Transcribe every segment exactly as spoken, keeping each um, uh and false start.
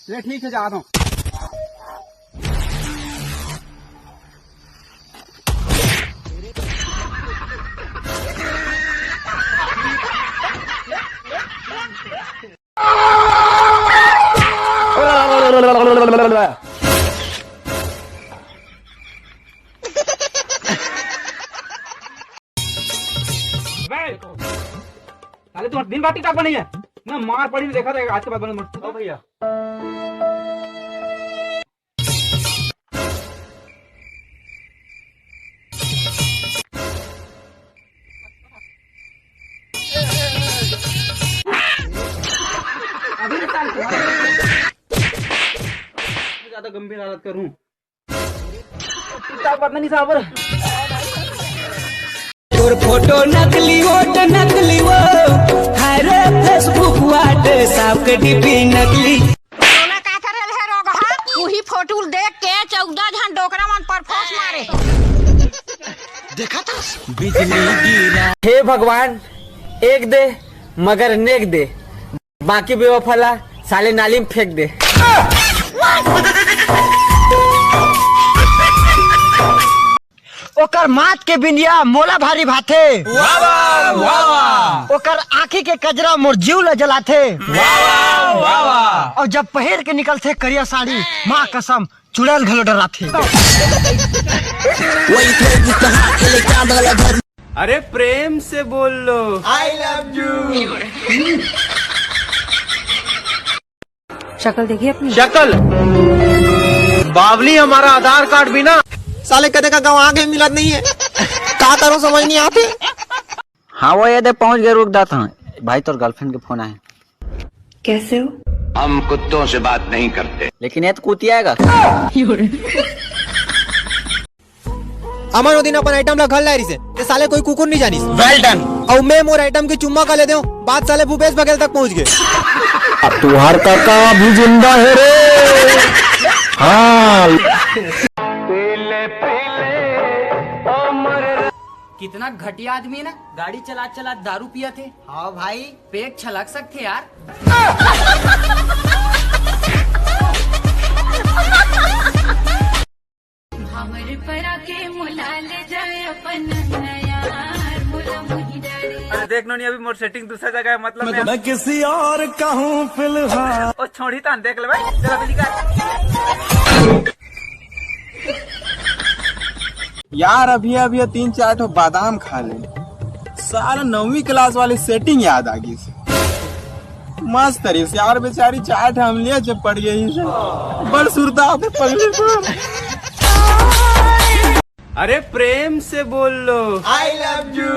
ले ठीक है, जात हूँ। अबे, साले तुम्हारा दिन रात टिकटॉक पर नहीं है। मैं मार पड़ी नहीं देखा था आज के बाद बंद मत। ओ भैया। अभी निकाल के। ज्यादा गंभीर हालत करूं। टिकटॉक पर नहीं साबर। तोर फोटो नकली, वोट नकली, वो हाय रे Facebook, WhatsApp के डीपी नकली। तोला का करे हे रोगहा? उही फोटो ल देख के चौदह झन डोकरा मन परफोस मारे। देखा था? बिजली गिरा। हे भगवान, एक दे मगर नेक दे, बाकी बेवफा ला साले नाली में फेंक दे। ओकर माथ के बिंदिया मोला भारी भाथे। वाह, वाह, वाह, वाह। ओकर आँखी के कजरा मोर जीव ल जलाथे। वाह, वाह, वाह, वाह। अउ जब पहिर के निकलथे करिया साड़ी, माँ कसम, चुड़ैल घलो डराथे। अरे प्रेम से बोल लो। I love you। शक्ल देखी अपनी? शक्ल? बावली, हमारा आधार कार्ड भी ना। साले कदे का गंवा के मिलत नहीं है। का करो समझ नहीं आते। हाँ, वो ये दे पहुंच गए, रुक जाता हूँ। भाई, तोर गर्लफ्रेंड के फोन आए। कैसे हो? हम कुत्तों से बात नहीं करते। लेकिन ये तो कुतिया आएगा। अमन ओ दिन अपन आइटम ला घर लाए रिसे, ते साले कोई कुकुर नहीं जानिस। Well done। अउ मैं मोर आइटम के चुम्मा का ले देव, बात साले भूपेश बघेल तक पहुंच गए। अब तुहार काका भी जिंदा है रे। हाँ। कितना घटिया आदमी है ना, गाड़ी चला चला दारू पिया थे। हाँ भाई। पेट छलक सकते यार। भावर परा के मुला ले जाए अपन नया यार, मुला मुही डारे। अरे देख नोनी, अभी मोर सेटिंग दूसरा जगह है, मतलब मैं मैं किसी और का हूँ फिलहाल। ओ छोड़ी तान, देख ले भाई, चल अभी निकाल। यार, अभी अभी तीन चार ठो बादाम खा ले, सारा नौवीं क्लास वाली सेटिंग याद आ गई। मस्त रहिस यार, बेचारी चार ठे अमलिया जब पड़ गई से। बड़ सुरता आते पगली पर। अरे प्रेम से बोल लो। I love you।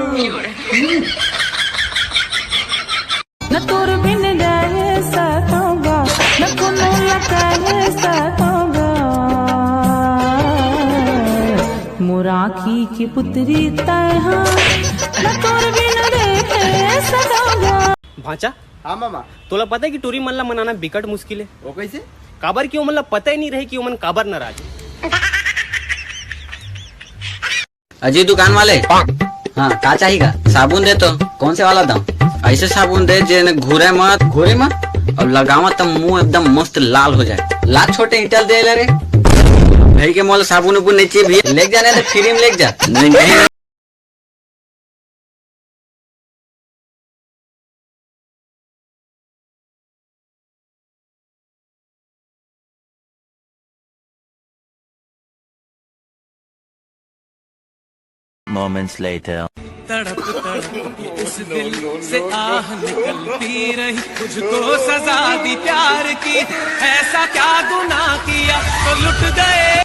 न तोर बिन रहे सकोगा, न कोनो लगा सकोगा। मोर आँखी के पुतरी तैं हा, न तोर बिन रहे सकोगा। भांचा, हाँ मामा। तोला पता है कि टूरी मन ला मनाना बिकट मुश्किल है? वो कैसे? काबर कि ओमन ला पता ही नहीं रहे कि ओमन काबर नाराज है। अजी दुकान वाले, हाँ, का चाहिएगा? साबुन दे तो। कौन से वाला दम? ऐसे साबुन दे जे न घूरे मत, घूरे मत, और लगावा त मुंह एकदम मस्त लाल हो जाए। ला छोटे ईंटल दे ले रे। भाई के मोल साबुन उबुन नहीं चाहिए भैया, ले जाने तो फ्री में ले जा। नहीं, नहीं। Moments later। तड़प तड़प के उस दिल से आह निकलती रही, तुझको सजा दी प्यार की, ऐसा क्या गुनाह किया तो लुट गए।